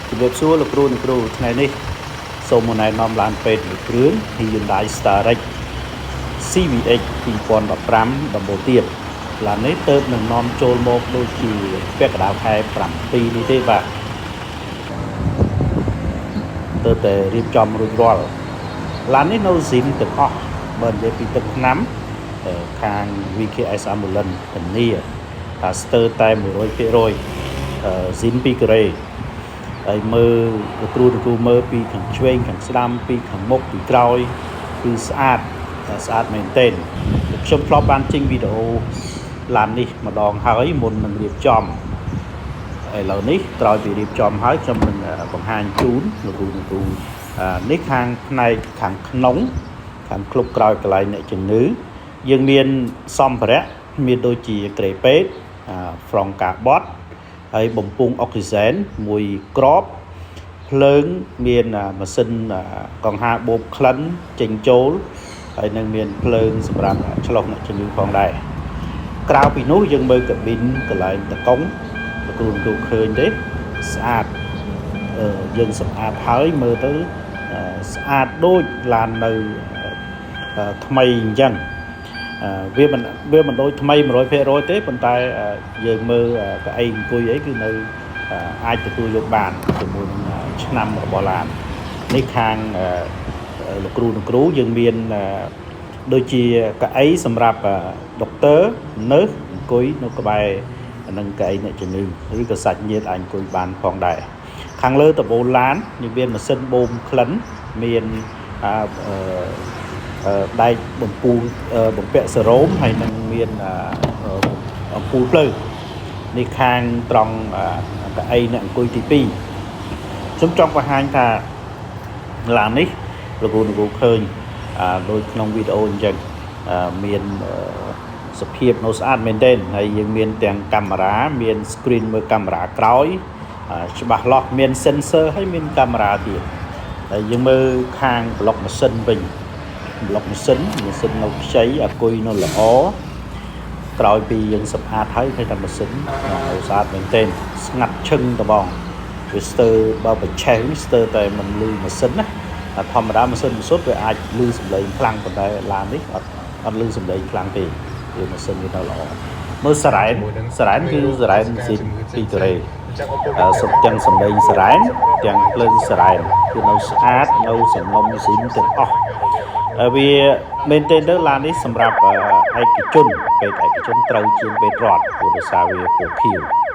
ជំរាបសួរលោកគ្រូអ្នកគ្រូថ្ងៃនេះសូមមកណែនាំឡានពេទ្យមួយគ្រឿង Hyundai Starex CVX 2015ដំបូងទៀតឡាននេះទៅនឹងនាំចូលមកដូចជាពាក់កណ្ដាលខែ7នេះទេបាទទៅតែរៀបចំរួចរាល់ឡាននេះនៅស៊ីមទាំងអស់បើនិយាយពីទឹកថ្នាំខាង VKS Ambulance ធានាថាស្ទើរតែ100%ស៊ីមពីកូរ៉េហើយមើលលោកគ្រូលោកគ្រូមើលពីខាងឆ្វេងខាងស្ដាំពីខាងមុខពីក្រោយគឺស្អាតស្អាតមែនទែនខ្ញុំធ្លាប់បានចេញវីដេអូឡាននេះម្ដងហើយមុននឹងរៀបចំឥឡូវនេះក្រោយពីរៀបចំហើយខ្ញុំនឹងបង្ហាញជូនលោកគ្រូលោកគ្រូនេះខាងផ្នែកខាងក្នុងខាងក្លុបក្រោយកន្លែងអ្នកជំងឺយើងមានសម្ភារៈមានដូចជាគ្រែពេទ្យហ្វ្រង់កាបតហើយបំពង់អុកស៊ីសែនមួយគ្រាប់ភ្លើងមានម៉ាស៊ីនកង្ហារបូបក្លិនចេញចូលហើយនឹងមានភ្លើងសម្រាប់ឆ្លុះអ្នកជំងឺផងដែរក្រៅពីនោះយើងមើលកាប៊ីនកន្លែងតកុងលោកគ្រូលោកគ្រូឃើញទេស្អាតយើងសម្អាតហើយមើលទៅស្អាតដូចឡាននៅថ្មីអញ្ចឹងវាមិនដូចថ្មី100%ទេប៉ុន្តែយើងមើលកៅអីអង្គុយអីគឺនៅអាចទទួលយកបានជាមួយនឹងឆ្នាំរបស់ឡាននេះខាងលោកគ្រូលោកគ្រូយើងមានដូចជាកៅអីសម្រាប់ដុកទ័រនើសអង្គុយនៅក្បែរនឹងកៅអីអ្នកជំងឺឬក៏សាច់ញាតិអាចអង្គុយបានផងដែរខាងលើដំបូលឡានយើងមានម៉ាស៊ីនបូមក្លិនមានអឺដែកបំពូលបំពាក់សេរ៉ូមហើយនឹងមានអំពូលភ្លើងនេះខាងត្រង់កៅអីអ្នកអង្គុយទី2ខ្ញុំចង់បង្ហាញថាឡាននេះលោកគ្រូលោកគ្រូឃើញដូចក្នុងវីដេអូអញ្ចឹងមានសភាពនៅស្អាតមែនទែនហើយយើងមានទាំងកាមេរ៉ាមាន screen មើលកាមេរ៉ាក្រោយច្បាស់លាស់មាន sensor ហើយមានកាមេរ៉ាទៀតហើយយើងមើលខាងប្លុកម៉ាស៊ីនវិញប្លុកម៉ាស៊ីននៅខ្ចីអាគុយនៅល្អក្រោយពីយើងសម្អាតហើយឃើញថាម៉ាស៊ីននៅស្អាតមែនទែនស្ងាត់ឈឹងត្បងវាស្ទើរបើបច្ឆេះស្ទើរតែមិនលឺម៉ាស៊ីនណាធម្មតាម៉ាស៊ីនម៉ាស៊ុតវាអាចលឺសំឡេងខ្លាំងប៉ុន្តែឡាននេះអត់លឺសំឡេងខ្លាំងទេវាម៉ាស៊ីនវានៅល្អមើលសារ៉ែនសារ៉ែនគឺសារ៉ែនស៊ីពីកូរ៉េសុទ្ធទាំងសំឡេងសារ៉ែនទាំងភ្លើងសារ៉ែនគឺនៅស្អាតនៅសំណុំស៊ីមទាំងអស់វាមែនទែនទៅឡាននេះសម្រាប់ឯកជនពេទ្យឯកជនត្រូវជាងពេទ្យរដ្ឋព្រោះដោយសារវាពណ៌ខៀវ។